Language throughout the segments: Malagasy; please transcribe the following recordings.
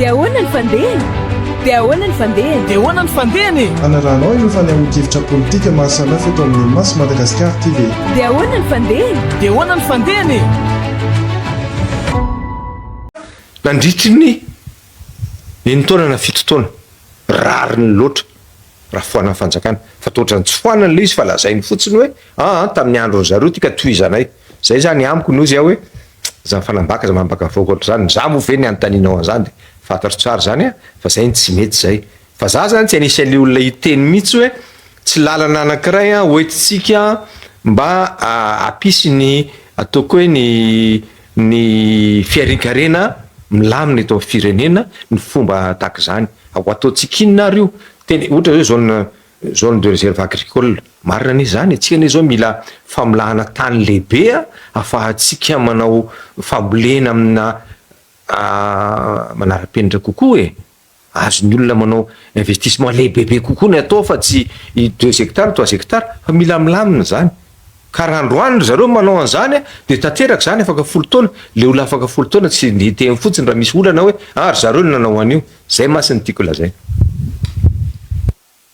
Dia ahoana ny fandehany? Dia ahoana ny fandehany? Dia ahoana ny fandehany e? Hanarahanao ireo fanehoan-kevitra politika maro samihafa eto amin'ny Maso Madagascar TV. Dia ahoana ny fandehany? Dia ahoana ny fandehany e? Nandritry ny enin-taona na 7 taona, rariny loatra raha foanan'ny fanjakana, fa toa ohatran'ny tsy foanany ilay izy fa lazainy fotsiny hoe aa tamin'ny andron'ny zareo ity ka tohizanay. Zay zany amiko no izy aho hoe zany fanambaka zany manambaka vahoaka ohatr'izany, za moa ve ny anontanianao an'zany de fantatro tsara zany a, fa zay ny tsy mety zay, fa za zany tsy anisan'le olona hiteny mihitsy hoe tsy lalana anakiray a hoentintsika mba hampisy ny ataoko hoe ny ny fiharinkarena milamina eto amin'ny firenena ny fomba tahaka izany, ho ataontsika inona ary io, tena ohatra hoe zone Zone de réserve agricole, marina anie izany e, tsika anie zao mila famolahana tany lehibe a, afahantsika manao fambolena amina manara-penitra kokoa e, azon'ny olona manao investissement lehibebe kokoa ny atao fa tsy deux hectares, trois hectares fa mila milamina izany, ka raha androany ry zareo manao an'izany a, de tanteraka izany afaka 10 taona, le olona afaka 10 taona tsy hiteny fotsiny raha misy olana hoe ah ry zareo no nanao an'io, zay mantsy no tiako lazaina.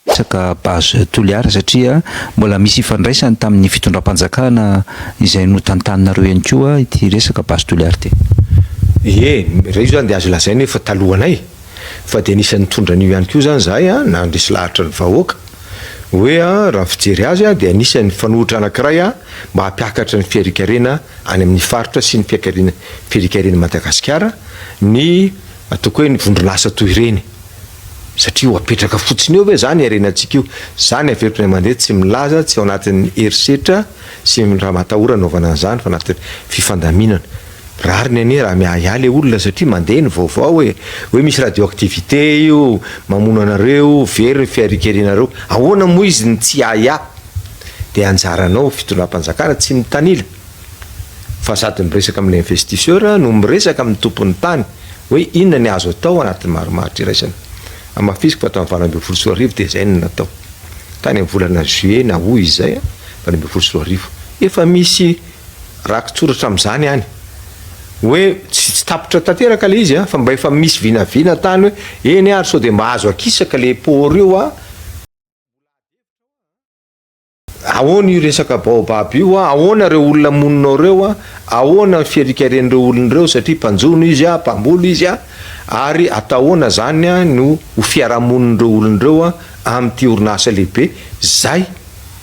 Resaka base Toliara satria mbola misy ifandraisany tamin'ny fitondram-panjakana izay notantaninareo ihany koa ity resaka base Toliara ity. Ie, raha io zany dia azo lazaina hoe efa talohanay fa dia anisan'ny nitondra an'io ihany koa zany izahay an, nandresy lahatra ny vahoaka hoe raha ny fijery azy dia anisan'ny fanohitra anankiray mba hampiakatra ny fiarikarena any amin'ny faritra sy ny fiakarena fiarikaren'i Madagasikara ny ataoko hoe ny vondron'asa toy ireny. Satria ho apetraka fotsiny eo ve zany harenantsika io? Zany averiko indray mandeha tsy milaza tsy ao anatin'ny herisetra sy ny ramatahora anaovana an'izany fa anatin'ny fifandaminana. Rariny anie raha miahiahy le olona satria mandeha ny vaovao e! Hoe misy radioactivité io, mamono anareo, very ny fiharikarianareo. Ahoana moa izy no tsy hiahiahy? Dia anjaranao fitondram-panjakana tsy mitanila. Fa sady miresaka amin'ilay investisseur no miresaka amin'ny tompon'ny tany hoe inona ny azo atao anatin'ny marimaritra iraisana. Hamafisiko fa tamin'ny 2018 dia izay no natao. Tany amin'ny volana juillet na août izay 2018. Efa misy rakitsoratra amin'izany any. Hoe tsy tsy tapitra tanteraka ilay izy fa mba efa misy vinavina tany hoe eny ary sao dia mba azo akisaka ilay port io an. Ahoana io resaka baobab io a? Ahoana ireo olona monina ao ireo a? Ahoana ny fiherikaren'ireo olona ireo satria mpanjono izy a, mpamboly izy a, ary atao ahoana zany a no ho fiarahamonin'ireo olona ireo a amin'ity orinasa lehibe zay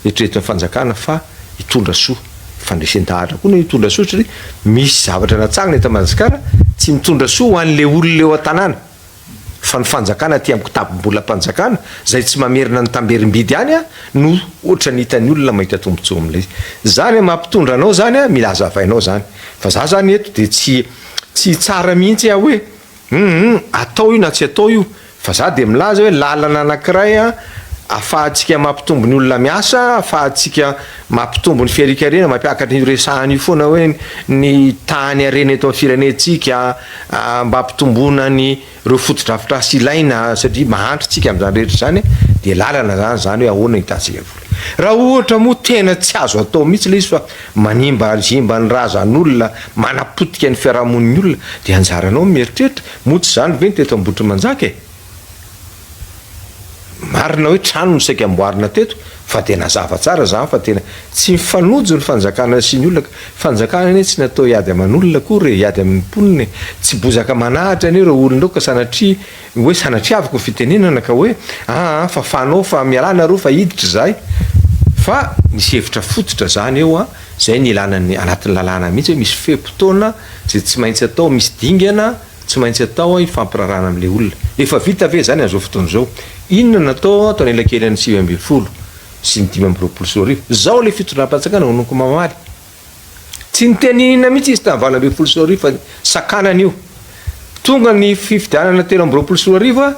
eritreretin'ny fanjakana fa hitondra soa. Fandresen-dahatra koa no hitondra soa satria misy zavatra natsangana eto Madagasikara tsy mitondra soa ho an'le olona eo an-tanàna. Fa ny fanjakana aty amin'ny kitapom-bolam-panjakana izay tsy mamerina ny tamberim-bidy any no ohatran'ny hitan'ny olona mahita tombontsoa amin'ilay izy. Zany maha mpitondra anao zany mila hazavainao zany. Fa za zany eto dia tsy tsy hitsara mihitsy aho hoe hum atao io na tsy atao io fa za dia milaza hoe lalana anankiray afahantsika mampitombo ny olona miasa, afahantsika mampitombo ny fiarikarena, mampiakatra io resahana io foana hoe ny tany harena eto amin'ny firenentsika, mba hampitomboana ny ireo fotodrafitrasa ilaina satria mahantra tsika amin'izany rehetra izany dia lalana zany izany hoe ahoana hitantsika vola. Raha ohatra moa tena tsy azo atao mihitsy ilay izy fa manimba zimba ny razan'olona, manapotika ny fiarahamonin'ny olona dia anjaranao ny mieritreritra, moa tsy izany ve ny teto Ambohitrimanjaka e? Marina hoe trano no saika amboarina teto fa dia nazava tsara zany fa tena tsy mifanojo ny fanjakana sy ny olona ka, fanjakana anie tsy natao hiady aman'olona akory e, hiady amin'ny mponina e, tsy bozaka manahatra anie ireo olona ireo ka sanatria hoe sanatriaviko ny fitenenana ka hoe aa fafanao fa mialà nareo fa hiditra izahay fa misy hevitra fototra zany eo an, zay ny ilana ny anatin'ny lalàna mihitsy hoe misy fe-potoana zay tsy maintsy atao, misy dingana Tsy maintsy atao hifampirarahana amin'ilay olona. Efa vita ve izany amin'izao fotoana izao? Inona no natao tao anelakelan'ny 19 sy ny 2025? Izao ilay fitondram-panjakana vao nonoko mamaly. Tsy niteny inona mihitsy izy tamin'ny 2018 fa sakanana io. Tonga ny fifidianana 2023,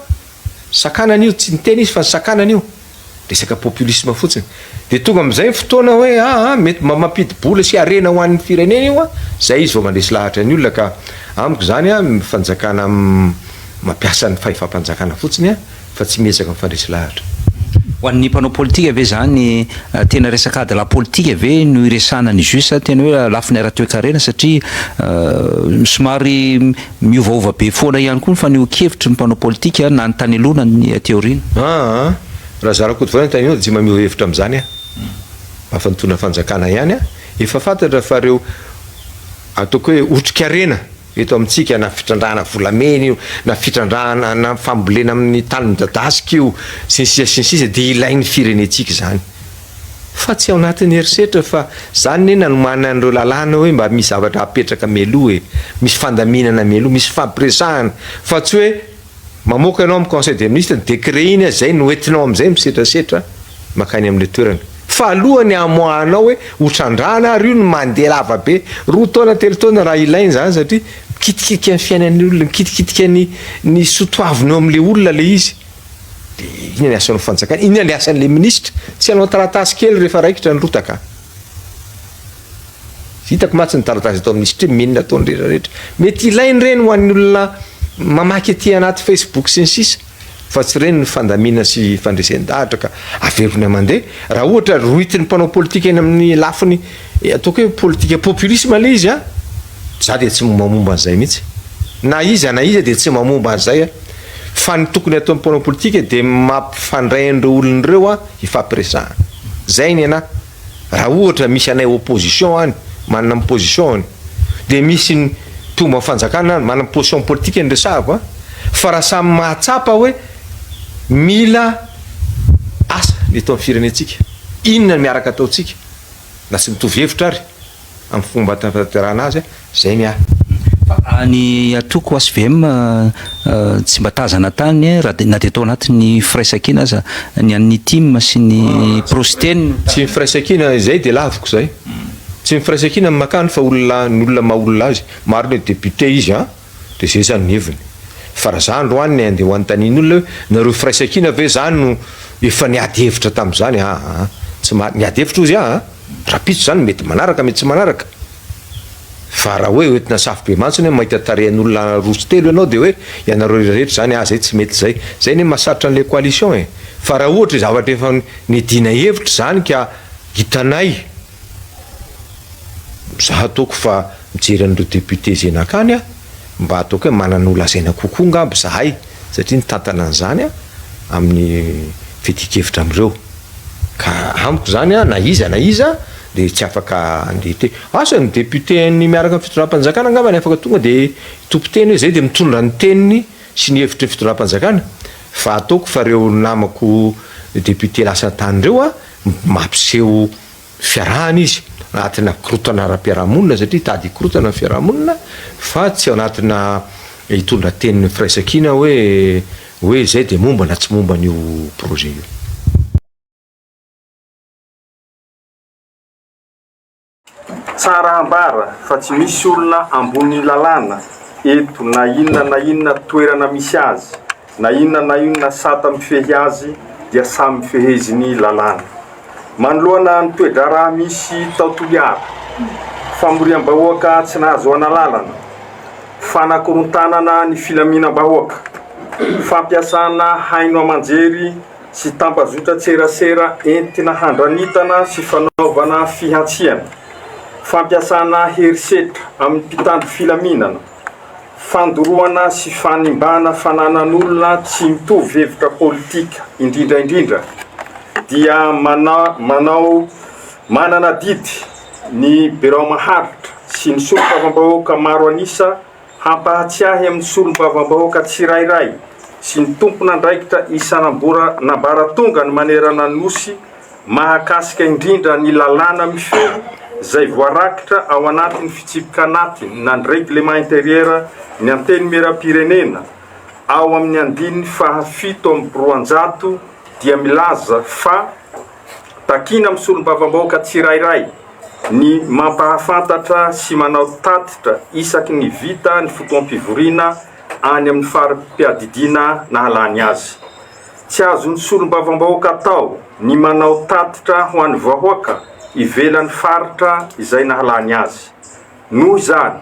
sakanana io, tsy niteny izy fa sakanana io. Resaka populisme fotsiny. Dia tonga amin'izay ny fotoana hoe aa mety mba mampidi-bola sy harena ho an'ny firenena io an, zay izy vao mandresy lahatra ny olona ka amiko izany an, ny fanjakana mampiasa ny fahefam-panjakana fotsiny an, fa tsy miezaka mifandresy lahatra. Ho an'ny mpanao politika ve izany tena resaka ady lahy politika ve no iresahana an'izy io sa tena hoe lafiny ara-toekarena satria somary miovaova be foana ihany koa ny fanehoan-kevitry ny mpanao politika na ny tany aloha na ny aty aoriana? Aa raha za Rakotovao no tany aloha dia tsy mba miova hevitra amin'izany aho. Mba nitondra fanjakana ihany aho. Efa fantatra fa ireo ataoko hoe otrikarena eto amintsika na fitrandrahana volamena io na fitrandrahana na fambolena amin'ny tany midadasika io sy ny sisa sy ny sisa dia ilain'ny firenentsika izany fa tsy ao anatin'ny herisetra fa zany ne nanomana an'ireo lalàna hoe mba misy zavatra apetraka mialoha e, misy fandaminana mialoha, misy fampiresahana fa tsy hoe Mamoaka ianao amin'ny conseil des ministres ny décret iny zay no entinao amin'izay misetrasetra makany amin'ilay toerana. Fa alohan'ny hamoahanao hoe ho trandrahana ary io no mandeha lava be, roa taona telo taona raha ilaina izany satria mikitikitika ny fiainan'ny olona, mikitikitika ny ny soa toavina eo amin'ilay olona ilay izy. Dia inona ny asan'ny fanjakana, inona ny asan'ilay minisitra? Tsy hanao taratasy kely rehefa raikitra ny rotaka. Hitako mantsy ny taratasy atao amin'ny streaming ataony rehetra rehetra. Mety ilainy ireny ho an'ny olona mamaky aty anaty Facebook sy ny sisa fa tsy ireny ny fandamina sy fandresen-dahatra ka averina mandeha. Raha ohatra rohitin'ny mpanao politika eny amin'ny lafiny ataoko hoe politika populisme ilay izy an, za dia tsy mombamomba an'izay mihitsy. Na iza na iza dia tsy mamomba an'izay aho. Fa ny tokony ataon'ny mpanao politika dia mampifandray an'ireo olona ireo an, hifampiresahana. Zay ny anah. Raha ohatra misy anay opposition any manana ny position-ny dia misy ny mpomba fanjakana any manana position politique ny resahako an! Fa raha samy mahatsapa hoe mila asa ny eto amin'ny firenentsika, inona no miaraka ataontsika na tsy mitovy hevitra ary amin'ny fomba hanatanterahana azy Zay ny ahy. Fa ny atoko hvm tsy mba tazana tany raha na dia tao anatin'ny firaisankina aza ny an'ny tim sy ny Prosteny. Tsy ny firaisankina izay dia laviko izay. Tsy ny firaisankina no makany fa olona ny olona maha olona azy. Marina hoe député izy an, dia izay izany ny heviny. Fa raha za androany ny andeha ho anontanian'olona hoe nareo firaisankina ve zany no efa niady hevitra tamin'izany aa tsy marina. Niady hevitra ozy aa, rahampitso izany mety manaraka mety tsy manaraka. Fa raha hoe hoentina safobe mantsiny hoe mahita tarehin'olona roa sy telo ianao dia hoe ianareo rehetra izany ah zay tsy mety zay. Zay anie mahasarotra an'ilay coalition e. Fa raha ohatra zavatra efa niadiana hevitra izany ka hitanay, za ataoko fa mijery an'ireo député izay nankany aho, mba ataoko hoe manana ho lazaina kokoa ngamba izahay satria nitantana an'izany amin'ny fiadian-kevitra amin'ireo. Ka amiko izany na iza na iza dia tsy afaka handeha hiteny. Asa ny député ny miaraka amin'ny fitondram-panjakana angamba ny afaka tonga dia hitompo teny hoe zay dia mitondra ny teniny sy ny hevitry ny fitondram-panjakana fa ataoko fa ireo namako député lasa tany ireo a mampiseho fiarahana izy anatina korontana ara-piarahamonina satria hitady hikorontana ny fiarahamonina fa tsy ao anatina hitondra tenin'ny firaisankina hoe hoe izay dia momba na tsy momba an'io projet io. Tsara ambara fa tsy misy olona ambony lalàna eto na inona na inona toerana misy azy, na inona na inona sata mifehy azy dia samy fehezin'ny lalàna. Manoloana ny toe-draharaha misy tao Toliara, famoriam-bahoaka tsy nahazoana lalana, fanakorontanana ny filaminam-bahoaka, fampiasana haino aman-jery sy tambazotran-tserasera entina handranitana sy fanaovana fihantsiana, fampiasana herisetra amin'ny mpitandro filaminana, fandoroana sy fanimbana fananan'olona tsy mitovy hevitra politika indrindra indrindra dia manao manana adidy ny birao maharitra sy ny solombavambahoaka maro an'isa Hampahatsiahy amin'ny solombavambahoaka tsirairay sy ny tompon'andraikitra isan'amboran'ambaratongany manerana ny Nosy mahakasika indrindra ny lalàna mifehy izay voarakitra ao anatin'ny fitsipika anatiny na ny règlement intérieur ny Antenimierampirenena ao amin'ny andininy faha 207 dia milaza fa takiana amin'ny solombavambahoaka tsirairay ny mampahafantatra sy manao tatitra isaky ny vita ny fotoam-pivoriana any amin'ny fari-piadidiana nahalany azy. Tsy azon'ny solombavambahoaka atao ny manao tatitra ho an'ny vahoaka ivelan'ny faritra izay nahalany azy. Noho izany,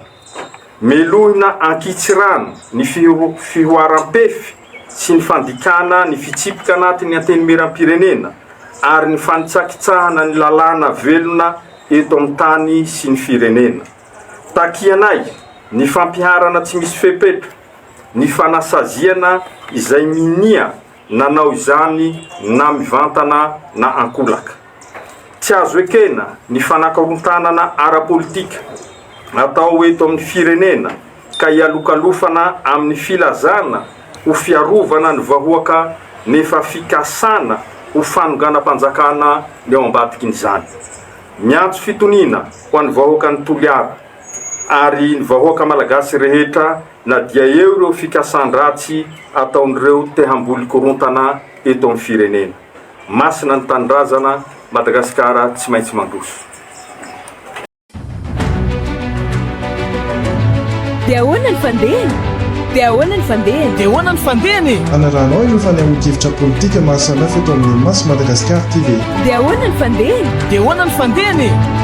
melohina ankitsirano ny fihoaram-pefy. sy ny fandikana ny fitsipika anatin'ny Antenimierampirenena ary ny fanitsakitsahana ny lalàna velona eto amin'ny tany sy ny firenena. Takianay ny fampiharana tsy misy fepetra ny fanasaziana izay minia nanao izany na mivantana na ankolaka. Tsy azo ekena ny fanakarontanana ara-politika atao eto amin'ny firenena ka ialokalofana amin'ny filazana ho fiarovana ny vahoaka nefa fikasana ho fanonganam-panjakana ny ao ambadikin'izany. Miantso fitoniana ho an'ny vahoakan'i Toliara ary ny vahoaka malagasy rehetra na dia eo ireo fikasan-dratsy ataon'ireo te hamboly korontana eto amin'ny firenena. Masina ny tanindrazana, Madagasikara tsy maintsy mandroso. Dia ahoana ny fandehany? Dia ahoana ny fandehany? Dia ahoana ny fandehany e? Hanarahanao ireo fanehoan-kevitra politika maro samihafa eto amin'ny Maso Madagascar TV. Dia ahoana ny fandehany? Dia ahoana ny fandehany e?